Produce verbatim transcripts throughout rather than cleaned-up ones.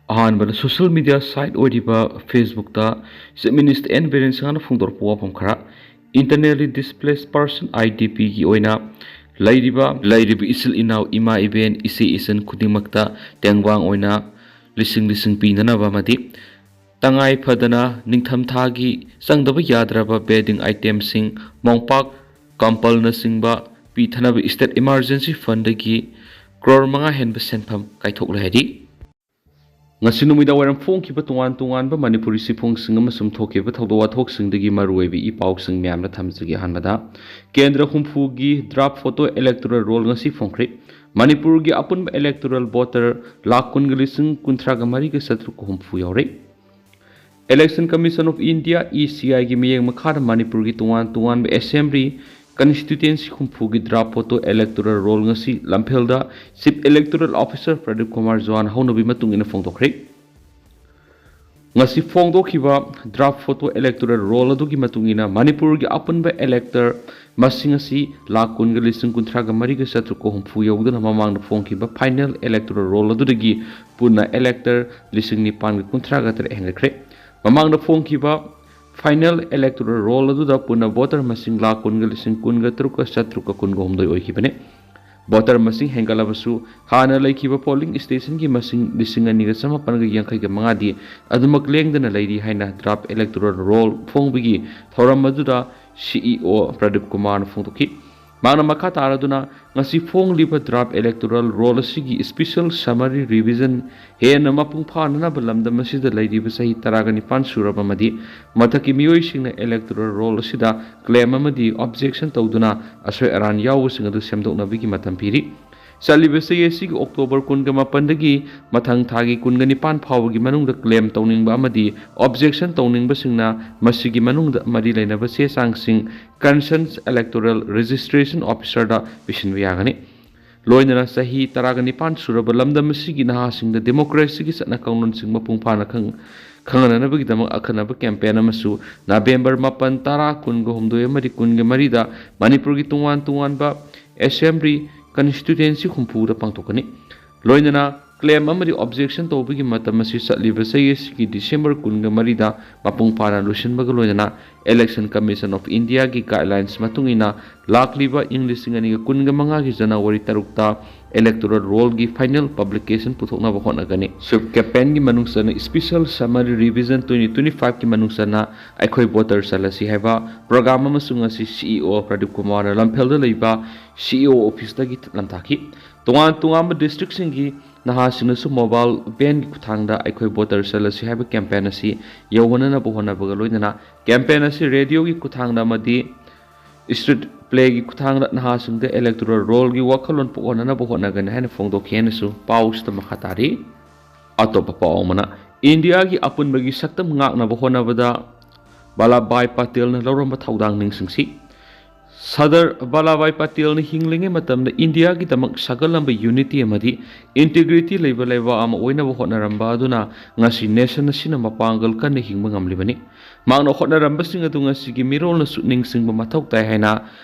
ꯑꯍꯥꯟꯕꯗ, social media side ꯑꯣꯏꯔꯤꯕ ꯐꯦꯁꯕꯨꯛꯇ ꯆꯤꯐ ꯃꯤꯅꯤꯁꯇꯔ ꯑꯦꯟ ꯕꯤꯔꯦꯟ ꯁꯤꯡꯍꯅ ꯐꯣꯡꯗꯣꯔꯛꯄ ꯋꯥꯐꯝ ꯈꯔ꯫ Internally Displaced Person, IDPꯒꯤ ꯑꯣꯏꯅ ꯂꯩꯔꯤꯕ ꯂꯩꯔꯤꯕ ꯏꯆꯤꯜ ꯏꯅꯥꯎ, ꯏꯃꯥ ꯏꯕꯦꯟ, ꯏꯆꯦ ꯏꯆꯟ ꯈꯨꯗꯤꯡꯃꯛꯇ ꯇꯦꯡꯕꯥꯡ ꯑꯣꯏꯅ ꯂꯤꯁꯤꯡ ꯂꯤꯁꯤꯡ ꯄꯤꯅꯅꯕ ꯑꯃꯗꯤ ꯇꯉꯥꯏ ꯐꯗꯅ ꯅꯤꯡꯊꯝꯊꯥꯒꯤ ꯆꯪꯗꯕ ꯌꯥꯗ꯭ꯔꯕ ꯕꯦꯗꯤꯡ ꯑꯥꯏꯇꯦꯝꯁꯤꯡ, ꯃꯣꯝꯄꯥꯛ, ꯀꯝꯄꯜꯅꯆꯤꯡꯕ ꯄꯤꯊꯅꯕ ꯏꯁꯇꯦꯠ ꯏꯃꯥꯔꯖꯦꯟꯁꯤ ꯐꯟꯗꯒꯤ ꯀ꯭ꯔꯣꯔ ꯃꯉꯥ ꯍꯦꯟꯕ ꯁꯦꯟꯐꯝ ꯀꯥꯏꯊꯣꯛꯂꯦ ꯍꯥꯏꯔꯤ꯫ ꯉꯁꯤ ꯅꯨꯃꯤꯗꯥꯡ ꯋꯥꯏꯔꯝ ꯐꯣꯡꯈꯤꯕ ꯇꯣꯉꯥꯟ ꯇꯣꯉꯥꯟꯕ ꯃꯅꯤꯄꯨꯔꯤ ꯆꯦꯐꯣꯡꯁꯤꯡ ꯑꯃꯁꯨꯡ ꯊꯣꯛꯈꯤꯕ ꯊꯧꯗꯣꯛ ꯋꯥꯊꯣꯛꯁꯤꯡꯗꯒꯤ ꯃꯔꯨꯑꯣꯏꯕ ꯏ ꯄꯥꯎꯁꯤꯡ ꯃꯌꯥꯝꯅ ꯊꯝꯖꯒꯦ꯫ ꯑꯍꯥꯟꯕꯗ, ꯀꯦꯟꯗ꯭ꯔ ꯍꯨꯝꯐꯨꯒꯤ ꯗ꯭ꯔꯥꯐ ꯐꯣꯇꯣ ꯏꯂꯦꯛꯇꯣꯔꯦꯜ ꯔꯣꯜ ꯉꯁꯤ ꯐꯣꯡꯈ꯭ꯔꯦ꯫ ꯃꯅꯤꯄꯨꯔꯒꯤ ꯑꯄꯨꯟꯕ ꯏꯂꯦꯛꯇꯣꯔꯦꯜ ꯚꯣꯇꯔ ꯂꯥꯈ ꯀꯨꯟꯒ ꯂꯤꯁꯤꯡ ꯀꯨꯟꯊ꯭ꯔꯥꯒ ꯃꯔꯤꯒ ꯆꯥꯇ꯭ꯔꯨꯛꯀ ꯍꯨꯝꯐꯨ ꯌꯧꯔꯦ꯫ Election Commission of India, ECIꯒꯤ ꯃꯤꯠꯌꯦꯡ ꯃꯈꯥꯗ ꯃꯅꯤꯄꯨꯔꯒꯤ ꯇꯣꯉꯥꯟ ꯇꯣꯉꯥꯟꯕ assembly constituency ꯍꯨꯝꯐꯨꯒꯤ ꯗ꯭ꯔꯥꯐ ꯐꯣꯇꯣ ꯏꯂꯦꯛꯇꯣꯔꯦꯜ ꯔꯣꯜ ꯉꯁꯤ ꯂꯝꯐꯦꯜꯗ chief electoral officer Pradeep Kumar ꯖꯣꯟ ꯍꯧꯅꯕꯤ ꯃꯇꯨꯡ ꯏꯟꯅ ꯐꯣꯡꯗꯣꯛꯈ꯭ꯔꯦ꯫ ꯉꯁꯤ ꯐꯣꯡꯗꯣꯛꯈꯤꯕ ꯗ꯭ꯔꯥꯐ ꯐꯣꯇꯣ ꯏꯂꯦꯛꯇꯣꯔꯦꯜ ꯔꯣꯜ ꯑꯗꯨꯒꯤ ꯃꯇꯨꯡ ꯏꯟꯅ ꯃꯅꯤꯄꯨꯔꯒꯤ ꯑꯄꯨꯟꯕ ꯏꯂꯦꯛꯇꯔ ꯃꯁꯤꯡ ꯑꯁꯤ ꯂꯥꯈ ꯀꯨꯟꯒ ꯂꯤꯁꯤꯡ ꯀꯨꯟꯊ꯭ꯔꯥꯒ ꯃꯔꯤꯒ ꯆꯥꯇ꯭ꯔꯨꯛꯀ ꯍꯨꯝꯐꯨ ꯌꯧꯗꯨꯅ ꯃꯃꯥꯡꯗ ꯐꯣꯡꯈꯤꯕ ꯐꯥꯏꯅꯦꯜ ꯏꯂꯦꯛꯇꯣꯔꯦꯜ ꯔꯣꯜ ꯑꯗꯨꯗꯒꯤ ꯄꯨꯟꯅ ꯏꯂꯦꯛꯇꯔ ꯂꯤꯁꯤꯡ ꯅꯤꯄꯥꯟꯒ ꯀꯨꯟꯊ꯭ꯔꯥꯒ ꯇꯔꯦꯠ ꯍꯦꯟꯒꯠꯈ꯭ꯔꯦ꯫ ꯃꯃꯥꯡꯗ ꯐꯣꯡꯈꯤꯕ ꯐꯥꯏꯅꯦꯜ ꯏꯂꯦꯛꯇꯣꯔꯦꯜ ꯔꯣꯜ ꯑꯗꯨꯗ ꯄꯨꯟꯅ ꯚꯣꯇꯔ ꯃꯁꯤꯡ ꯂꯥꯈ ꯀꯨꯟꯒ ꯂꯤꯁꯤꯡ ꯀꯨꯟꯒ ꯇꯔꯨꯛꯀ ꯆꯥꯇ꯭ꯔꯨꯛꯀ ꯀꯨꯟꯒ ꯍꯨꯝꯗꯣꯏ ꯑꯣꯏꯈꯤꯕꯅꯤ꯫ ꯚꯣꯇꯔ ꯃꯁꯤꯡ ꯍꯦꯟꯒꯠꯂꯕꯁꯨ ꯍꯥꯟꯅ ꯂꯩꯈꯤꯕ ꯄꯣꯂꯤꯡ ꯁ꯭ꯇꯦꯁꯟꯒꯤ ꯃꯁꯤꯡ ꯂꯤꯁꯤꯡ ꯑꯅꯤꯒ ꯆꯥꯃꯥꯄꯟꯒ ꯌꯥꯡꯈꯩꯒ ꯃꯉꯥꯗꯤ ꯑꯗꯨꯃꯛ ꯂꯦꯡꯗꯅ ꯂꯩꯔꯤ ꯍꯥꯏꯅ ꯗ꯭ꯔꯥꯐ ꯏꯂꯦꯛꯇꯣꯔꯦꯜ ꯔꯣꯜ ꯐꯣꯡꯕꯒꯤ ꯊꯧꯔꯝ ꯑꯗꯨꯗ CEO ꯄ꯭ꯔꯗꯤꯞ ꯀꯨꯃꯥꯔꯅ ꯐꯣꯡꯗꯣꯛꯈꯤ꯫ ꯃꯍꯥꯛꯅ ꯃꯈꯥ ꯇꯥꯔꯗꯨꯅ, ꯉꯁꯤ ꯐꯣꯡꯂꯤꯕ ꯗ꯭ꯔꯥꯐ ꯏꯂꯦꯛꯇꯣꯔꯦꯜ ꯔꯣꯜ ꯑꯁꯤꯒꯤ ꯁ꯭ꯄꯤꯁꯦꯜ ꯁꯃꯔꯤ ꯔꯤꯚꯤꯖꯟ ꯍꯦꯟꯅ ꯃꯄꯨꯡ ꯐꯥꯅꯅꯕ ꯂꯝꯗꯝ ꯑꯁꯤꯗ ꯂꯩꯔꯤꯕ ꯆꯍꯤ ꯇꯔꯥꯒ ꯅꯤꯄꯥꯟ ꯁꯨꯔꯕ ꯑꯃꯗꯤ ꯃꯊꯛꯀꯤ ꯃꯤꯑꯣꯏꯁꯤꯡꯅ ꯏꯂꯦꯛꯇꯣꯔꯦꯜ ꯔꯣꯜ ꯑꯁꯤꯗ ꯀ꯭ꯂꯦꯝ ꯑꯃꯗꯤ ꯑꯣꯕꯖꯦꯛꯁꯟ ꯇꯧꯗꯨꯅ ꯑꯁꯣꯏ ꯑꯔꯥꯟ ꯌꯥꯎꯕꯁꯤꯡ ꯑꯗꯨ ꯁꯦꯝꯗꯣꯛꯅꯕꯒꯤ ꯃꯇꯝ ꯄꯤꯔꯤ꯫ ꯆꯠꯂꯤꯕ ꯆꯍꯤ ꯑꯁꯤꯒꯤ ꯑꯣꯛꯇꯣꯕꯔ ꯀꯨꯟꯒ ꯃꯥꯄꯟꯗꯒꯤ ꯃꯊꯪ ꯊꯥꯒꯤ ꯀꯨꯟꯒ ꯅꯤꯄꯥꯟ ꯐꯥꯎꯕꯒꯤ ꯃꯅꯨꯡꯗ ꯀ꯭ꯂꯦꯝ ꯇꯧꯅꯤꯡꯕ ꯑꯃꯗꯤ ꯑꯣꯕꯖꯦꯛꯁꯟ ꯇꯧꯅꯤꯡꯕꯁꯤꯡꯅ ꯃꯁꯤꯒꯤ ꯃꯅꯨꯡꯗ ꯃꯔꯤ ꯂꯩꯅꯕ ꯆꯦ ꯆꯥꯡꯁꯤꯡ Concerned Electoral Registration Officerꯗ ꯄꯤꯁꯤꯟꯕ ꯌꯥꯒꯅꯤ꯫ ꯂꯣꯏꯅꯅ ꯆꯍꯤ ꯇꯔꯥꯒ ꯅꯤꯄꯥꯟ ꯁꯨꯔꯕ ꯂꯝꯗꯝ ꯑꯁꯤꯒꯤ ꯅꯍꯥꯁꯤꯡꯗ ꯗꯦꯃꯣꯀ꯭ꯔꯦꯁꯤꯒꯤ ꯆꯠꯅ ꯀꯥꯡꯂꯣꯟꯁꯤꯡ ꯃꯄꯨꯡ ꯐꯥꯅ ꯈꯪ-, ꯈꯪꯍꯟꯅꯅꯕꯒꯤꯗꯃꯛ ꯑꯈꯟꯅꯕ ꯀꯦꯝꯄꯦꯟ ꯑꯃꯁꯨ ꯅꯕꯦꯝꯕꯔ ꯃꯥꯄꯟ, ꯇꯔꯥ, ꯀꯨꯟꯒ ꯍꯨꯝꯗꯣꯏ ꯑꯃꯗꯤ ꯀꯨꯟꯒ ꯃꯔꯤꯗ ꯃꯅꯤꯄꯨꯔꯒꯤ ꯇꯣꯉꯥꯟ ꯇꯣꯉꯥꯟꯕ assembly constituency ꯍꯨꯝꯐꯨꯗ ꯄꯥꯡꯊꯣꯛꯀꯅꯤ꯫ ꯂꯣꯏꯅꯅ claim ꯑꯃꯗꯤ objection ꯇꯧꯕꯒꯤ ꯃꯇꯝ ꯑꯁꯤ ꯆꯠꯂꯤꯕ ꯆꯍꯤ ꯑꯁꯤꯒꯤ December ꯀꯨꯟꯒ ꯃꯔꯤꯗ ꯃꯄꯨꯡ ꯐꯥꯅ ꯂꯣꯏꯁꯤꯟꯕꯒ ꯂꯣꯏꯅꯅ Election Commission of Indiaꯒꯤ guidelines ꯃꯇꯨꯡ ꯏꯟꯅ ꯂꯥꯛꯂꯤꯕ ꯏꯪ ꯂꯤꯁꯤꯡ ꯑꯅꯤꯒ ꯀꯨꯟꯒ ꯃꯉꯥꯒꯤ January ꯇꯔꯨꯛꯇ electoral rollꯒꯤ final publication ꯄꯨꯊꯣꯛꯅꯕ ꯍꯣꯠꯅꯒꯅꯤ꯫ Sweep campaignꯒꯤ ꯃꯅꯨꯡ ꯆꯟꯅ Special Summary Revision twenty twenty-fiveꯀꯤ ꯃꯅꯨꯡ ꯆꯟꯅ ꯑꯩꯈꯣꯏ voter ꯆꯠꯂꯁꯤ ꯍꯥꯏꯕ program ꯑꯃꯁꯨ ꯉꯁꯤ CEO ꯄ꯭ꯔꯗꯤꯞ ꯀꯨꯃꯥꯔꯅ ꯂꯝꯐꯦꯜꯗ ꯂꯩꯕ CEO officeꯇꯒꯤ ꯂꯝꯊꯥꯈꯤ꯫ ꯇꯣꯉꯥꯟ ꯇꯣꯉꯥꯟꯕ districtꯁꯤꯡꯒꯤ ꯅꯍꯥꯁꯤꯡꯅꯁꯨ mobile vanꯒꯤ ꯈꯨꯠꯊꯥꯡꯗ ꯑꯩꯈꯣꯏ voter ꯆꯠꯂꯁꯤ ꯍꯥꯏꯕ campaign ꯑꯁꯤ ꯌꯧꯍꯟꯅꯅꯕ ꯍꯣꯠꯅꯕꯒ ꯂꯣꯏꯅꯅ campaign ꯑꯁꯤ radioꯒꯤ ꯈꯨꯠꯊꯥꯡꯗ ꯑꯃꯗꯤ street playꯒꯤ ꯈꯨꯠꯊꯥꯡꯗ ꯅꯍꯥꯁꯤꯡꯗ electoral rollꯒꯤ ꯋꯥꯈꯜꯂꯣꯟ ꯄꯣꯛꯍꯟꯅꯅꯕ ꯍꯣꯠꯅꯒꯅꯤ ꯍꯥꯏꯅ ꯐꯣꯡꯗꯣꯛꯈꯤ ꯍꯥꯏꯅꯁꯨ ꯄꯥꯎꯁꯤꯗ ꯃꯈꯥ ꯇꯥꯔꯤ꯫ ꯑꯇꯣꯞꯄ ꯄꯥꯎ ꯑꯃꯅ, ꯏꯟꯗꯤꯌꯥꯒꯤ ꯑꯄꯨꯟꯕꯒꯤ ꯁꯛꯇꯝ ꯉꯥꯛꯅꯕ ꯍꯣꯠꯅꯕꯗ ꯕꯥꯂꯥꯚꯥꯏ ꯄꯇꯦꯜꯅ ꯂꯧꯔꯝꯕ ꯊꯧꯗꯥꯡ ꯅꯤꯡꯁꯤꯡꯁꯤ꯫ ꯁꯔꯗꯥꯔ ꯕꯥꯂꯥꯚꯥꯏ ꯄꯇꯦꯜꯅ ꯍꯤꯡꯂꯤꯉꯩ ꯃꯇꯝꯗ ꯏꯟꯗꯤꯌꯥꯒꯤꯗꯃꯛ ꯁꯥꯒꯠꯂꯝꯕ unity ꯑꯃꯗꯤ integrity ꯂꯩꯕ ꯂꯩꯕꯥꯛ ꯑꯃ ꯑꯣꯏꯅꯕ ꯍꯣꯠꯅꯔꯝꯕ ꯑꯗꯨꯅ ꯉꯁꯤ nation ꯑꯁꯤꯅ ꯃꯄꯥꯡꯒꯜ ꯀꯟꯅ ꯍꯤꯡꯕ ꯉꯝꯂꯤꯕꯅꯤ꯫ ꯃꯍꯥꯛꯅ ꯍꯣꯠꯅꯔꯝꯕꯁꯤꯡ ꯑꯗꯨ ꯉꯁꯤꯒꯤ ꯃꯤꯔꯣꯜꯅꯁꯨ ꯅꯤꯡꯁꯤꯡꯕ ꯃꯊꯧ ꯇꯥꯏ ꯍꯥꯏꯅ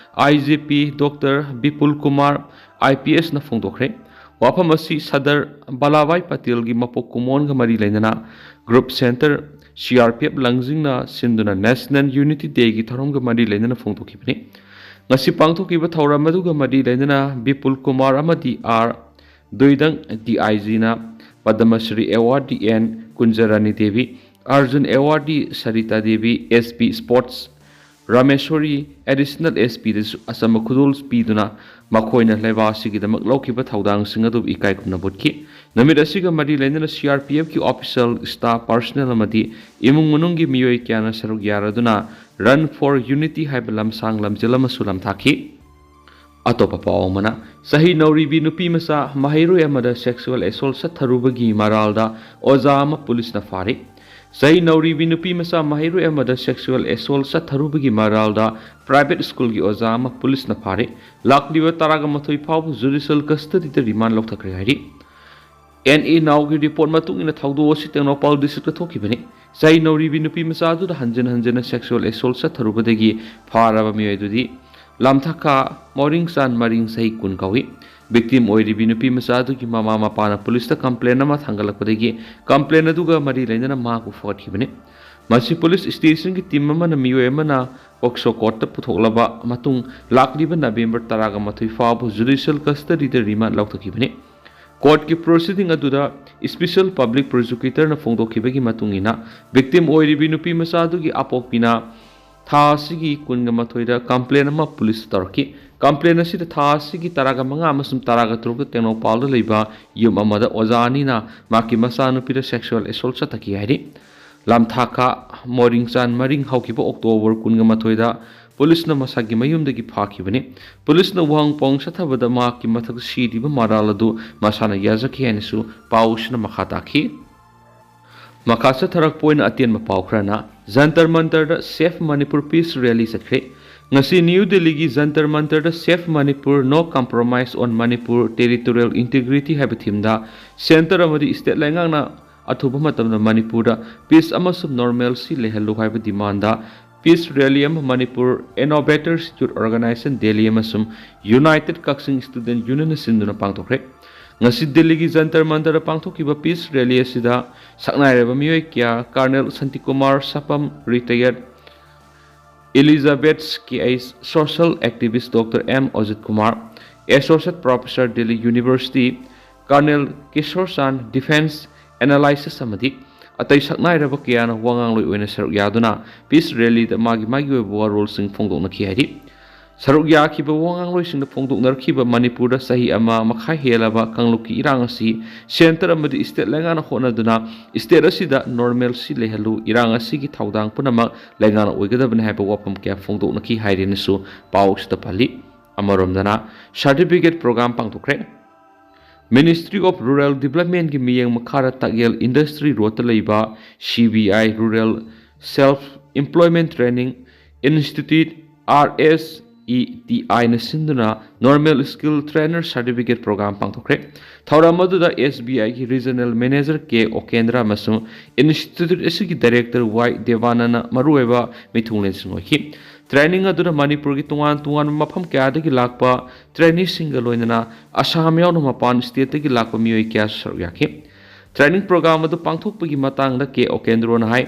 IGP Doctor ꯕꯤꯄꯨꯜ ꯀꯨꯃꯥꯔ IPSꯅ ꯐꯣꯡꯗꯣꯛꯈ꯭ꯔꯦ꯫ ꯋꯥꯐꯝ ꯑꯁꯤ ꯁꯔꯗꯥꯔ ꯕꯥꯂꯥꯚꯥꯏ ꯄꯇꯦꯜꯒꯤ ꯃꯄꯣꯛ ꯀꯨꯝꯑꯣꯟꯒ ꯃꯔꯤ ꯂꯩꯅꯅ group centre, CRPF ꯂꯪꯖꯤꯡꯅ ꯁꯤꯟꯗꯨꯅ National Unity Dayꯒꯤ ꯊꯧꯔꯝꯒ ꯃꯔꯤ ꯂꯩꯅꯅ ꯐꯣꯡꯗꯣꯛꯈꯤꯕꯅꯤ꯫ ꯉꯁꯤ ꯄꯥꯡꯊꯣꯛꯈꯤꯕ ꯊꯧꯔꯝ ꯑꯗꯨꯒ ꯃꯔꯤ ꯂꯩꯅꯅ ꯕꯤꯄꯨꯜ ꯀꯨꯃꯥꯔ ꯑꯃꯗꯤ ꯑꯥꯔ ꯗꯣꯏꯗꯪ DIGꯅ Padma Shri awardee N Kunjarani Devi, Arjun awardee Sarita Devi, SP Sports Rameshwari Additional SPꯗꯁꯨ ꯑꯆꯝꯕ ꯈꯨꯗꯣꯜ ꯄꯤꯗꯨꯅ ꯃꯈꯣꯏꯅ ꯂꯩꯕꯥꯛ ꯑꯁꯤꯒꯤꯗꯃꯛ ꯂꯧꯈꯤꯕ ꯊꯧꯗꯥꯡꯁꯤꯡ ꯑꯗꯨꯕꯨ ꯏꯀꯥꯏ ꯈꯨꯝꯅꯕ ꯎꯠꯈꯤ꯫ ꯅꯨꯃꯤꯠ ꯑꯁꯤꯒ ꯃꯔꯤ ꯂꯩꯅꯅ CRPFꯀꯤ official, staff, personnel ꯑꯃꯗꯤ ꯏꯃꯨꯡ ꯃꯅꯨꯡꯒꯤ ꯃꯤꯑꯣꯏ ꯀꯌꯥꯅ ꯁꯔꯨꯛ ꯌꯥꯔꯗꯨꯅ Run for Unity ꯍꯥꯏꯕ ꯂꯝꯁꯥꯡ ꯂꯝꯖꯦꯜ ꯑꯃꯁꯨ ꯂꯝꯊꯥꯈꯤ꯫ ꯑꯇꯣꯞꯄ ꯄꯥꯎ ꯑꯃꯅ, ꯆꯍꯤ ꯅꯧꯔꯤꯕꯤ ꯅꯨꯄꯤ ꯃꯆꯥ ꯃꯍꯩꯔꯣꯏ ꯑꯃꯗ sexual assault ꯆꯠꯊꯔꯨꯕꯒꯤ ꯃꯔꯥꯜꯗ ꯑꯣꯖꯥ ꯑꯃ ꯄꯨꯂꯤꯁꯅ ꯐꯥꯔꯤ꯫ ꯆꯍꯤ ꯅꯧꯔꯤꯕꯤ ꯅꯨꯄꯤ ꯃꯆꯥ ꯃꯍꯩꯔꯣꯏ ꯑꯃꯗ sexual assault ꯆꯠꯊꯔꯨꯕꯒꯤ ꯃꯔꯥꯜꯗ private schoolꯒꯤ ꯑꯣꯖꯥ ꯑꯃ ꯄꯨꯂꯤꯁꯅ ꯐꯥꯔꯤ꯫ ꯂꯥꯛꯂꯤꯕ ꯇꯔꯥꯒ ꯃꯥꯊꯣꯏ ꯐꯥꯎꯕ judicial custodyꯗ remand ꯂꯧꯊꯈ꯭ꯔꯦ ꯍꯥꯏꯔꯤ꯫ NA Nowꯒꯤ report ꯃꯇꯨꯡ ꯏꯟꯅ ꯊꯧꯗꯣꯛ ꯑꯁꯤ ꯇꯦꯡꯅꯧꯄꯜ districtꯇ ꯊꯣꯛꯈꯤꯕꯅꯤ꯫ ꯆꯍꯤ ꯅꯧꯔꯤꯕꯤ ꯅꯨꯄꯤ ꯃꯆꯥ ꯑꯗꯨꯗ ꯍꯟꯖꯤꯟ ꯍꯟꯖꯤꯟꯅ sexual assault ꯆꯠꯊꯔꯨꯕꯗꯒꯤ ꯐꯥꯔꯕ ꯃꯤꯑꯣꯏ ꯑꯗꯨꯗꯤ ꯂꯥꯝꯊꯈꯥ ꯃꯣꯔꯤꯡꯆꯥꯟ ꯃꯔꯤꯡ, ꯆꯍꯤ ꯀꯨꯟ ꯀꯧꯏ꯫ ꯚꯤꯛꯇꯤꯝ ꯑꯣꯏꯔꯤꯕꯤ ꯅꯨꯄꯤ ꯃꯆꯥ ꯑꯗꯨꯒꯤ ꯃꯃꯥ ꯃꯄꯥꯅ ꯄꯨꯂꯤꯁꯇ ꯀꯝꯄ꯭ꯂꯦꯟ ꯑꯃ ꯊꯥꯡꯒꯠꯂꯛꯄꯗꯒꯤ ꯀꯝꯄ꯭ꯂꯦꯟ ꯑꯗꯨꯒ ꯃꯔꯤ ꯂꯩꯅꯅ ꯃꯍꯥꯛꯄꯨ ꯐꯥꯒꯠꯈꯤꯕꯅꯤ꯫ ꯃꯁꯤ ꯄꯨꯂꯤꯁ ꯁ꯭ꯇꯦꯁꯟꯒꯤ ꯇꯤꯝ ꯑꯃꯅ ꯃꯤꯑꯣꯏ ꯑꯃꯅ ꯄꯣꯛꯁꯣ ꯀꯣꯔꯠꯇ ꯄꯨꯊꯣꯛꯂꯕ ꯃꯇꯨꯡ ꯂꯥꯛꯂꯤꯕ ꯅꯕꯦꯝꯕꯔ ꯇꯔꯥꯒ ꯃꯥꯊꯣꯏ ꯐꯥꯎꯕ ꯖꯨꯗꯤꯁꯤꯌꯦꯜ ꯀꯁꯇꯗꯤꯗ ꯔꯤꯃꯥꯟ ꯂꯧꯊꯈꯤꯕꯅꯤ꯫ ꯀꯣꯔꯠꯀꯤ ꯄ꯭ꯔꯣꯁꯤꯗꯤꯡ ꯑꯗꯨꯗ ꯏꯁꯄꯤꯁꯦꯜ ꯄꯕ꯭ꯂꯤꯛ ꯄ꯭ꯔꯣꯁꯤꯀ꯭ꯌꯨꯇꯔꯅ ꯐꯣꯡꯗꯣꯛꯈꯤꯕꯒꯤ ꯃꯇꯨꯡ ꯏꯟꯅ, ꯚꯤꯛꯇꯤꯝ ꯑꯣꯏꯔꯤꯕꯤ ꯅꯨꯄꯤ ꯃꯆꯥ ꯑꯗꯨꯒꯤ ꯑꯄꯣꯛꯄꯤꯅ ꯊꯥ ꯑꯁꯤꯒꯤ ꯀꯨꯟꯒ ꯃꯥꯊꯣꯏꯗ ꯀꯝꯄ꯭ꯂꯦꯟ ꯑꯃ ꯄꯨꯂꯤꯁꯇ ꯇꯧꯔꯛꯈꯤ꯫ ꯀꯝꯄ꯭ꯂꯦꯟ ꯑꯁꯤꯗ ꯊꯥ ꯑꯁꯤꯒꯤ ꯇꯔꯥꯒ ꯃꯉꯥ ꯑꯃꯁꯨꯡ ꯇꯔꯥꯒ ꯇꯔꯨꯛꯇ ꯇꯦꯡꯅꯧꯄꯥꯜꯗ ꯂꯩꯕ ꯌꯨꯝ ꯑꯃꯗ ꯑꯣꯖꯥ ꯑꯅꯤꯅ ꯃꯍꯥꯛꯀꯤ ꯃꯆꯥꯅꯨꯄꯤꯗ ꯁꯦꯛꯁꯨꯑꯦꯜ ꯑꯦꯁꯣꯜꯠ ꯆꯠꯊꯈꯤ ꯍꯥꯏꯔꯤ꯫ ꯂꯝꯊꯥꯈꯥ ꯃꯣꯔꯤꯡꯆꯥꯟ ꯃꯔꯤꯡ ꯍꯧꯈꯤꯕ ꯑꯣꯛꯇꯣꯕꯔ ꯀꯨꯟꯒ ꯃꯥꯊꯣꯏꯗ ꯄꯨꯂꯤꯁꯅ ꯃꯁꯥꯒꯤ ꯃꯌꯨꯝꯗꯒꯤ ꯐꯥꯈꯤꯕꯅꯤ꯫ ꯄꯨꯂꯤꯁꯅ ꯋꯥꯍꯪ ꯄꯥꯎꯍꯪ ꯆꯠꯊꯕꯗ ꯃꯍꯥꯛꯀꯤ ꯃꯊꯛꯇ ꯁꯤꯔꯤꯕ ꯃꯔꯥꯜ ꯑꯗꯨ ꯃꯁꯥꯅ ꯌꯥꯖꯈꯤ ꯍꯥꯏꯅꯁꯨ ꯄꯥꯎ ꯑꯁꯤꯅ ꯃꯈꯥ ꯇꯥꯈꯤ꯫ ꯃꯈꯥ ꯆꯠꯊꯔꯛꯄ ꯑꯣꯏꯅ ꯑꯇꯦꯟꯕ ꯄꯥꯎ ꯈꯔꯅ, ꯖꯟꯇꯔ ꯃꯟꯇꯔꯗ ꯁꯦꯐ ꯃꯅꯤꯄꯨꯔ ꯄꯤꯁ ꯔꯦꯂꯤ ꯆꯠꯈ꯭ꯔꯦ꯫ ꯉꯁꯤ ꯅ꯭ꯌꯨ ꯗꯤꯜꯂꯤꯒꯤ ꯖꯟꯇꯔ ꯃꯟꯇꯔꯗ save Manipur, no compromise on Manipur territorial integrity ꯍꯥꯏꯕ ꯊꯤꯝꯗ ꯁꯦꯟꯇꯔ ꯑꯃꯗꯤ ꯁ꯭ꯇꯦꯠ ꯂꯩꯉꯥꯛꯅ ꯑꯊꯨꯕ ꯃꯇꯝꯗ ꯃꯅꯤꯄꯨꯔꯗ ꯄꯤꯁ ꯑꯃꯁꯨꯡ ꯅꯣꯔꯃꯦꯜꯁꯤ ꯂꯩꯍꯜꯂꯨ ꯍꯥꯏꯕ ꯗꯤꯃꯥꯟꯗ ꯄꯤꯁ ꯔꯦꯂꯤ ꯑꯃ ꯃꯅꯤꯄꯨꯔ ꯏꯅꯣꯚꯦꯇꯔꯁ ꯌꯨꯠ ꯑꯣꯔꯒꯅꯥꯏꯖꯦꯁꯟ ꯗꯦꯜꯂꯤ ꯑꯃꯁꯨꯡ ꯌꯨꯅꯥꯏꯇꯦꯗ ꯀꯛꯆꯤꯡ ꯁ꯭ꯇꯨꯗꯦꯟꯠ ꯌꯨꯅꯤꯌꯟꯅ ꯁꯤꯟꯗꯨꯅ ꯄꯥꯡꯊꯣꯛꯈ꯭ꯔꯦ꯫ ꯉꯁꯤ ꯗꯤꯜꯂꯤꯒꯤ ꯖꯟꯇꯔ ꯃꯟꯇꯔꯗ ꯄꯥꯡꯊꯣꯛꯈꯤꯕ ꯄꯤꯁ ꯔꯦꯂꯤ ꯑꯁꯤꯗ ꯁꯛꯅꯥꯏꯔꯕ ꯃꯤꯑꯣꯏ ꯀꯌꯥ, colonel Shantikumar Sapam, retired Elizabeth K H, social activist doctor M Ajit Kumar, associate professor, Delhi university, colonel Kishore Chand, defence analysis ꯑꯃꯗꯤ ꯑꯇꯩ ꯁꯛꯅꯥꯏꯔꯕ ꯀꯌꯥꯅ ꯋꯥ ꯉꯥꯡꯂꯣꯏ ꯑꯣꯏꯅ ꯁꯔꯨꯛ ꯌꯥꯗꯨꯅ ꯄꯤꯁ ꯔꯦꯂꯤꯗ ꯃꯥꯒꯤ ꯃꯥꯒꯤ ꯑꯣꯏꯕ ꯋꯥꯔꯣꯜꯁꯤꯡ ꯐꯣꯡꯗꯣꯛꯅꯈꯤ ꯍꯥꯏꯔꯤ꯫ ꯁꯔꯨꯛ ꯌꯥꯈꯤꯕ ꯋꯥ ꯉꯥꯡꯂꯣꯏꯁꯤꯡꯅ ꯐꯣꯡꯗꯣꯛꯅꯔꯛꯈꯤꯕ ꯃꯅꯤꯄꯨꯔꯗ ꯆꯍꯤ ꯑꯃ ꯃꯈꯥꯏ ꯍꯦꯜꯂꯕ ꯀꯥꯡꯂꯨꯞꯀꯤ ꯏꯔꯥꯡ ꯑꯁꯤ ꯁꯦꯟꯇꯔ ꯑꯃꯗꯤ ꯁ꯭ꯇꯦꯠ ꯂꯩꯉꯥꯛꯅ ꯍꯣꯠꯅꯗꯨꯅ ꯁ꯭ꯇꯦꯠ ꯑꯁꯤꯗ ꯅꯣꯔꯃꯦꯜꯁꯤ ꯂꯩꯍꯜꯂꯨ, ꯏꯔꯥꯡ ꯑꯁꯤꯒꯤ ꯊꯧꯗꯥꯡ ꯄꯨꯝꯅꯃꯛ ꯂꯩꯉꯥꯛꯅ ꯑꯣꯏꯒꯗꯕꯅꯤ ꯍꯥꯏꯕ ꯋꯥꯐꯝ ꯀꯌꯥ ꯐꯣꯡꯗꯣꯛꯅꯈꯤ ꯍꯥꯏꯔꯦꯅꯁꯨ ꯄꯥꯎ ꯑꯁꯤꯗ ꯄꯜꯂꯤ꯫ ꯑꯃꯔꯣꯝꯗꯅ, ꯁꯥꯔꯇꯤꯐꯤꯀꯦꯠ ꯄ꯭ꯔꯣꯒ꯭ꯔꯥꯝ ꯄꯥꯡꯊꯣꯛꯈ꯭ꯔꯦ꯫ ꯃꯤꯅꯤꯁꯇ꯭ꯔꯤ ꯑꯣꯐ ꯔꯨꯔꯦꯜ ꯗꯤꯕ꯭ꯂꯞꯃꯦꯟꯒꯤ ꯃꯤꯠꯌꯦꯡ ꯃꯈꯥꯗ ꯇꯥꯛꯌꯦꯜ ꯏꯟꯗꯁꯇ꯭ꯔꯤ ꯔꯣꯗꯇ ꯂꯩꯕ C B I rural self employment training institute, R S E T ꯑꯥꯏꯅ ꯁꯤꯟꯗꯨꯅ normal skill trainer certificate programme ꯄꯥꯡꯊꯣꯛꯈ꯭ꯔꯦ꯫ ꯊꯧꯔꯝ ꯑꯗꯨꯗ ꯑꯦꯁ ꯕꯤ ꯑꯥꯏꯒꯤ ꯔꯤꯖꯅꯦꯜ ꯃꯦꯅꯦꯖꯔ ꯀꯦ ꯑꯣꯀꯦꯟꯗ꯭ꯔ ꯑꯃꯁꯨꯡ ꯏꯟꯁꯇꯤꯇ꯭ꯌꯨꯠ ꯑꯁꯤꯒꯤ ꯗꯥꯏꯔꯦꯛꯇꯔ ꯋꯥꯏ ꯗꯦꯕꯥꯅꯟꯗ ꯃꯔꯨꯑꯣꯏꯕ ꯃꯤꯊꯨꯡꯂꯦꯟꯁꯤꯡ ꯑꯣꯏꯈꯤ꯫ Training ꯑꯗꯨꯗ ꯃꯅꯤꯄꯨꯔꯒꯤ ꯇꯣꯉꯥꯟ ꯇꯣꯉꯥꯟꯕ ꯃꯐꯝ ꯀꯌꯥꯗꯒꯤ ꯂꯥꯛꯄ traineeꯁꯤꯡꯒ ꯂꯣꯏꯅꯅ ꯑꯁꯥꯝ ꯌꯥꯎꯅ ꯃꯄꯥꯟ stateꯇꯒꯤ ꯂꯥꯛꯄ ꯃꯤꯑꯣꯏ ꯀꯌꯥꯁꯨ ꯁꯔꯨꯛ ꯌꯥꯈꯤ꯫ Training program ꯑꯗꯨ ꯄꯥꯡꯊꯣꯛꯄꯒꯤ ꯃꯇꯥꯡꯗ ꯀꯦ ꯑꯣꯀꯦꯟꯗ꯭ꯔꯣꯅ ꯍꯥꯏ,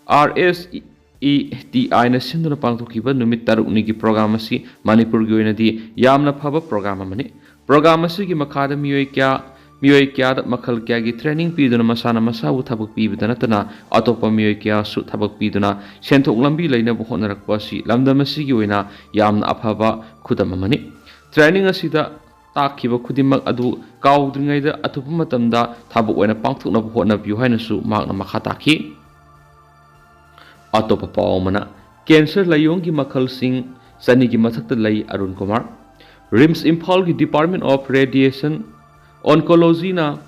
RSETIꯅ ꯁꯤꯟꯗꯨꯅ ꯄꯥꯡꯊꯣꯛꯈꯤꯕ ꯅꯨꯃꯤꯠ ꯇꯔꯨꯛꯅꯤꯒꯤ program ꯑꯁꯤ ꯃꯅꯤꯄꯨꯔꯒꯤ ꯑꯣꯏꯅꯗꯤ ꯌꯥꯝꯅ ꯐꯕ program ꯑꯃꯅꯤ꯫ Program ꯑꯁꯤꯒꯤ ꯃꯈꯥꯗ ꯃꯤꯑꯣꯏ ꯀꯌꯥ, ꯃꯤꯑꯣꯏ ꯀꯌꯥꯗ ꯃꯈꯜ ꯀꯌꯥꯒꯤ training ꯄꯤꯗꯨꯅ ꯃꯁꯥꯅ ꯃꯁꯥꯕꯨ ꯊꯕꯛ ꯄꯤꯕꯗ ꯅꯠꯇꯅ ꯑꯇꯣꯞꯄ ꯃꯤꯑꯣꯏ ꯀꯌꯥꯁꯨ ꯊꯕꯛ ꯄꯤꯗꯨꯅ ꯁꯦꯟꯊꯣꯛ ꯂꯝꯕꯤ ꯂꯩꯅꯕ ꯍꯣꯠꯅꯔꯛꯄ ꯑꯁꯤ ꯂꯝꯗꯝ ꯑꯁꯤꯒꯤ ꯑꯣꯏꯅ ꯌꯥꯝꯅ ꯑꯐꯕ ꯈꯨꯗꯝ ꯑꯃꯅꯤ꯫ Training ꯑꯁꯤꯗ ꯇꯥꯛꯈꯤꯕ ꯈꯨꯗꯤꯡꯃꯛ ꯑꯗꯨ ꯀꯥꯎꯗ꯭ꯔꯤꯉꯩꯗ ꯑꯊꯨꯕ ꯃꯇꯝꯗ ꯊꯕꯛ ꯑꯣꯏꯅ ꯄꯥꯡꯊꯣꯛꯅꯕ ꯍꯣꯠꯅꯕꯤꯌꯨ ꯍꯥꯏꯅꯁꯨ ꯃꯍꯥꯛꯅ ꯃꯈꯥ ꯇꯥꯈꯤ꯫ ꯑꯇꯣꯞꯄ ꯄꯥꯎ ꯑꯃꯅ, cancer ꯂꯥꯏꯑꯣꯡꯒꯤ ꯃꯈꯜꯁꯤꯡ ꯆꯅꯤꯒꯤ ꯃꯊꯛꯇ ꯂꯩ ꯑꯔꯨꯟ ꯀꯨꯃꯥꯔ꯫ RIMS ꯏꯝꯐꯥꯜꯒꯤ Department of Radiation Oncologyꯅ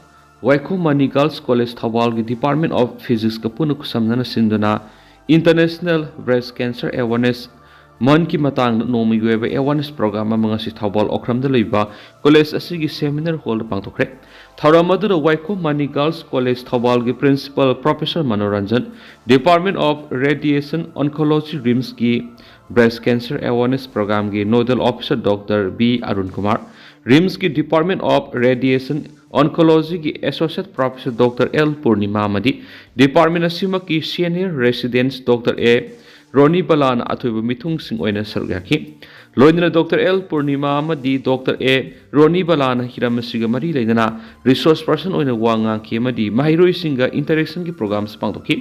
ꯋꯥꯏꯈꯣꯝ ꯃꯅꯤ Girls College ꯊꯧꯕꯥꯜꯒꯤ Department of Physicsꯀ ꯄꯨꯟꯅ ꯈꯨꯠꯁꯝꯅꯅ ꯁꯤꯟꯗꯨꯅ International Breast Cancer Awareness Monthꯀꯤ ꯃꯇꯥꯡꯗ ꯅꯣꯡꯃꯒꯤ ꯑꯣꯏꯕ awareness program ꯑꯃ ꯉꯁꯤ ꯊꯧꯕꯥꯜ ꯑꯣꯀ꯭ꯔꯝꯗ ꯂꯩꯕ college ꯑꯁꯤꯒꯤ seminar hallꯗ ꯄꯥꯡꯊꯣꯛꯈ꯭ꯔꯦ꯫ ꯊꯧꯔꯝ ꯑꯗꯨꯗ ꯋꯥꯏꯈꯣꯝ ꯃꯅꯤ Girls College ꯊꯧꯕꯥꯜꯒꯤ Principal Professor Manoranjan, Department of Radiation Oncology RIMSꯀꯤ Breast Cancer Awareness Programꯒꯤ Nodal Officer Doctor B Arun Kumar, RIMSꯀꯤ Department of Radiation Oncologyꯒꯤ Associate Professor Doctor L Purnima ꯑꯃꯗꯤ department ꯑꯁꯤꯃꯛꯀꯤ Senior Resident Doctor A ꯔꯣꯅꯤ ꯕꯂꯥꯅ ꯑꯊꯣꯏꯕ ꯃꯤꯊꯨꯡꯁꯤꯡ ꯑꯣꯏꯅ ꯁꯔꯨꯛ ꯌꯥꯈꯤ꯫ ꯂꯣꯏꯅꯅ Doctor L ꯄꯨꯔꯅꯤꯃꯥ ꯑꯃꯗꯤ Doctor A ꯔꯣꯅꯤ ꯕꯂꯥꯅ ꯍꯤꯔꯝ ꯑꯁꯤꯒ ꯃꯔꯤ ꯂꯩꯅꯅ resource person ꯑꯣꯏꯅ ꯋꯥ ꯉꯥꯡꯈꯤ ꯑꯃꯗꯤ ꯃꯍꯩꯔꯣꯏꯁꯤꯡꯒ interactionꯒꯤ programꯁꯨ ꯄꯥꯡꯊꯣꯛꯈꯤ꯫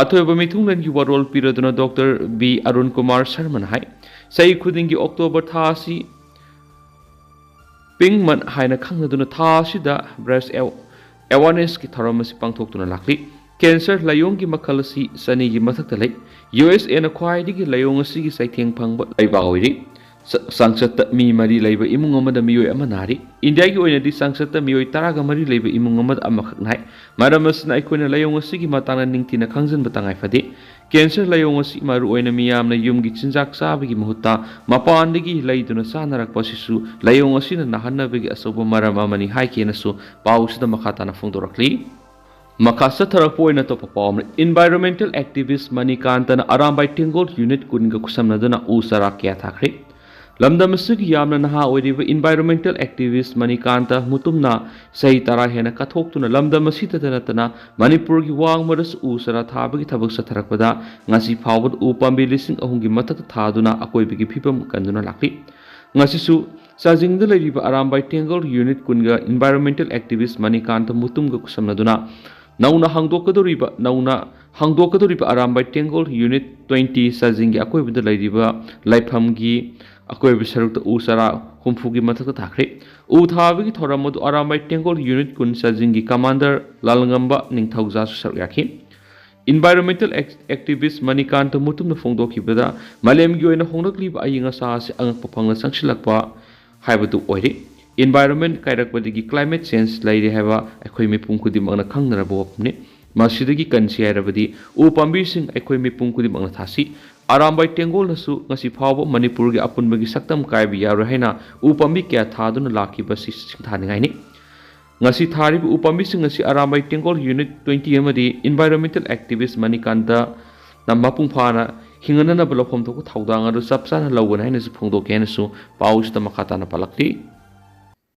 ꯑꯊꯣꯏꯕ ꯃꯤꯊꯨꯡꯂꯦꯟꯒꯤ ꯋꯥꯔꯣꯜ ꯄꯤꯔꯗꯨꯅ Doctor B ꯑꯔꯨꯟ ꯀꯨꯃꯥꯔ ꯁꯔꯃꯅ ꯍꯥꯏ, ꯆꯍꯤ ꯈꯨꯗꯤꯡꯒꯤ October ꯊꯥ ꯑꯁꯤ Pink Month ꯍꯥꯏꯅ ꯈꯪꯅꯗꯨꯅ ꯊꯥ ꯑꯁꯤꯗ breast aw-, awarenessꯀꯤ ꯊꯧꯔꯝ ꯑꯁꯤ ꯄꯥꯡꯊꯣꯛꯇꯨꯅ ꯂꯥꯛꯂꯤ꯫ Cancer ꯂꯥꯏꯑꯣꯡꯒꯤ ꯃꯈꯜ ꯑꯁꯤ ꯆꯅꯤꯒꯤ ꯃꯊꯛꯇ ꯂꯩ꯫ USAꯅ ꯈ꯭ꯋꯥꯏꯗꯒꯤ ꯂꯥꯏꯑꯣꯡ ꯑꯁꯤꯒꯤ ꯆꯩꯊꯦꯡ ꯐꯪꯕ ꯂꯩꯕꯥꯛ ꯑꯣꯏꯔꯤ꯫ ꯆ-, ꯆꯥꯡꯆꯠꯇ ꯃꯤ ꯃꯔꯤ ꯂꯩꯕ ꯏꯃꯨꯡ ꯑꯃꯗ ꯃꯤꯑꯣꯏ ꯑꯃ ꯅꯥꯔꯤ꯫ ꯏꯟꯗꯤꯌꯥꯒꯤ ꯑꯣꯏꯅꯗꯤ ꯆꯥꯡꯆꯠꯇ ꯃꯤꯑꯣꯏ ꯇꯔꯥꯒ ꯃꯔꯤ ꯂꯩꯕ ꯏꯃꯨꯡ ꯑꯃꯗ ꯑꯃꯈꯛ ꯅꯥꯏ꯫ ꯃꯔꯝ ꯑꯁꯤꯅ ꯑꯩꯈꯣꯏꯅ ꯂꯥꯏꯑꯣꯡ ꯑꯁꯤꯒꯤ ꯃꯇꯥꯡꯗ ꯅꯤꯡꯊꯤꯅ ꯈꯪꯖꯤꯟꯕ ꯇꯉꯥꯏ ꯐꯗꯦ꯫ Cancer ꯂꯥꯏꯑꯣꯡ ꯑꯁꯤ ꯃꯔꯨꯑꯣꯏꯅ ꯃꯤꯌꯥꯝꯅ ꯌꯨꯝꯒꯤ ꯆꯤꯟꯖꯥꯛ ꯆꯥꯕꯒꯤ ꯃꯍꯨꯠꯇ ꯃꯄꯥꯟꯗꯒꯤ ꯂꯩꯗꯨꯅ ꯆꯥꯅꯔꯛꯄ ꯑꯁꯤꯁꯨ ꯂꯥꯏꯑꯣꯡ ꯑꯁꯤꯅ ꯅꯥꯍꯟꯅꯕꯒꯤ ꯑꯆꯧꯕ ꯃꯔꯝ ꯑꯃꯅꯤ ꯍꯥꯏꯈꯤ ꯍꯥꯏꯅꯁꯨ ꯄꯥꯎꯁꯤꯗ ꯃꯈꯥ ꯇꯥꯅ ꯐꯣꯡꯗꯣꯔꯛꯂꯤ꯫ ꯃꯈꯥ ꯆꯠꯊꯔꯛꯄ ꯑꯣꯏꯅ ꯑꯇꯣꯞꯄ ꯄꯥꯎ ꯑꯃꯅ, Environmental Activist ꯃꯅꯤꯀꯥꯟꯇꯅ ꯑꯔꯥꯝꯕꯥꯏ ꯇꯦꯡꯒꯣꯜ ꯌꯨꯅꯤꯠ ꯀꯨꯟꯒ ꯈꯨꯠꯁꯝꯅꯗꯨꯅ ꯎ ꯆꯥꯔꯥ ꯀꯌꯥ ꯊꯥꯈ꯭ꯔꯦ꯫ ꯂꯝꯗꯝ ꯑꯁꯤꯒꯤ ꯌꯥꯝꯅ ꯅꯍꯥ ꯑꯣꯏꯔꯤꯕ Environmental Activist ꯃꯅꯤꯀꯥꯟꯇ ꯃꯨꯇꯨꯝꯅ ꯆꯍꯤ ꯇꯔꯥ ꯍꯦꯟꯅ ꯀꯠꯊꯣꯛꯇꯨꯅ ꯂꯝꯗꯝ ꯑꯁꯤꯗꯇ ꯅꯠꯇꯅ ꯃꯅꯤꯄꯨꯔꯒꯤ ꯋꯥꯡꯃꯗꯁꯨ ꯎ ꯆꯥꯔꯥ ꯊꯥꯕꯒꯤ ꯊꯕꯛ ꯆꯠꯊꯔꯛꯄꯗ ꯉꯁꯤ ꯐꯥꯎꯕꯗ ꯎ ꯄꯥꯝꯕꯤ ꯂꯤꯁꯤꯡ ꯑꯍꯨꯝꯒꯤ ꯃꯊꯛꯇ ꯊꯥꯗꯨꯅ ꯑꯀꯣꯏꯕꯒꯤ ꯐꯤꯕꯝ ꯀꯟꯗꯨꯅ ꯂꯥꯛꯂꯤ꯫ ꯉꯁꯤꯁꯨ ꯆꯥꯖꯤꯡꯗ ꯂꯩꯔꯤꯕ ꯑꯔꯥꯝꯕꯥꯏ ꯇꯦꯡꯒꯣꯜ ꯌꯨꯅꯤꯠ ꯀꯨꯟꯒ Environmental Activist ꯃꯅꯤꯀꯥꯟꯇ ꯃꯨꯇꯨꯝꯒ ꯈꯨꯠꯁꯝꯅꯗꯨꯅ ꯅꯧꯅ ꯍꯥꯡꯗꯣꯛꯀꯗꯧꯔꯤꯕ ꯅꯧꯅ ꯍꯥꯡꯗꯣꯛꯀꯗꯧꯔꯤꯕ ꯑꯔꯥꯝꯕꯥꯏ ꯇꯦꯡꯒꯣꯜ ꯌꯨꯅꯤꯠ ꯇ꯭ꯋꯦꯟꯇꯤ ꯆꯥꯖꯤꯡꯒꯤ ꯑꯀꯣꯏꯕꯗ ꯂꯩꯔꯤꯕ ꯂꯥꯏꯐꯝꯒꯤ ꯑꯀꯣꯏꯕ ꯁꯔꯨꯛꯇ ꯎ ꯆꯥꯔꯥ ꯍꯨꯝꯐꯨꯒꯤ ꯃꯊꯛꯇ ꯊꯥꯈ꯭ꯔꯦ꯫ ꯎ ꯊꯥꯕꯒꯤ ꯊꯧꯔꯝ ꯑꯗꯨ ꯑꯔꯥꯝꯕꯥꯏ ꯇꯦꯡꯒꯣꯜ ꯌꯨꯅꯤꯠ ꯀꯨꯟ ꯆꯥꯖꯤꯡꯒꯤ ꯀꯃꯥꯟꯗꯔ ꯂꯥꯜꯉꯝꯕ ꯅꯤꯡꯊꯧꯖꯥꯁꯨ ꯁꯔꯨꯛ ꯌꯥꯈꯤ꯫ Environmental Activist ꯃꯅꯤꯀꯥꯟꯇ ꯃꯨꯇꯨꯝꯅ ꯐꯣꯡꯗꯣꯛꯈꯤꯕꯗ ꯃꯥꯂꯦꯝꯒꯤ ꯑꯣꯏꯅ ꯍꯣꯡꯂꯛꯂꯤꯕ ꯑꯏꯪ ꯑꯁꯥ ꯑꯁꯤ ꯑꯉꯛꯄ ꯐꯪꯅ ꯆꯪꯁꯤꯜꯂꯛꯄ ꯍꯥꯏꯕꯗꯨ ꯑꯣꯏꯔꯤ꯫ Environment ꯀꯥꯏꯔꯛꯄꯗꯒꯤ climate change ꯂꯩꯔꯦ ꯍꯥꯏꯕ ꯑꯩꯈꯣꯏ ꯃꯤꯄꯨꯝ ꯈꯨꯗꯤꯡꯃꯛꯅ ꯈꯪꯅꯔꯕ ꯋꯥꯐꯝꯅꯤ꯫ ꯃꯁꯤꯗꯒꯤ ꯀꯟꯁꯤ ꯍꯥꯏꯔꯕꯗꯤ ꯎ ꯄꯥꯝꯕꯤꯁꯤꯡ ꯑꯩꯈꯣꯏ ꯃꯤꯄꯨꯝ ꯈꯨꯗꯤꯡꯃꯛꯅ ꯊꯥꯁꯤ꯫ ꯑꯔꯥꯝꯕꯥꯏ ꯇꯦꯡꯒꯣꯜꯅꯁꯨ ꯉꯁꯤ ꯐꯥꯎꯕ ꯃꯅꯤꯄꯨꯔꯒꯤ ꯑꯄꯨꯟꯕꯒꯤ ꯁꯛꯇꯝ ꯀꯥꯏꯕ ꯌꯥꯔꯣꯏ ꯍꯥꯏꯅ ꯎ ꯄꯥꯝꯕꯤ ꯀꯌꯥ ꯊꯥꯗꯨꯅ ꯂꯥꯛꯈꯤꯕ ꯑꯁꯤ ꯁꯤꯡꯊꯥꯅꯤꯡꯉꯥꯏꯅꯤ꯫ ꯉꯁꯤ ꯊꯥꯔꯤꯕ ꯎ ꯄꯥꯝꯕꯤꯁꯤꯡ ꯑꯁꯤ ꯑꯔꯥꯝꯕꯥꯏ ꯇꯦꯡꯒꯣꯜ ꯌꯨꯅꯤꯠ ꯇ꯭ꯋꯦꯟꯇꯤ ꯑꯃꯗꯤ Environmental Activist ꯃꯅꯤꯀꯥꯟꯇꯅ ꯃꯄꯨꯡ ꯐꯥꯅ ꯍꯤꯡꯅꯅꯕ ꯂꯧꯐꯝ ꯊꯣꯛꯄ ꯊꯧꯗꯥꯡ ꯑꯗꯨ ꯆꯞ ꯆꯥꯅ ꯂꯧꯒꯅꯤ ꯍꯥꯏꯅꯁꯨ ꯐꯣꯡꯗꯣꯛꯀꯦ ꯍꯥꯏꯅꯁꯨ ꯄꯥꯎꯁꯤꯗ ꯃꯈꯥ ꯇꯥꯅ ꯄꯥꯜꯂꯛꯂꯤ꯫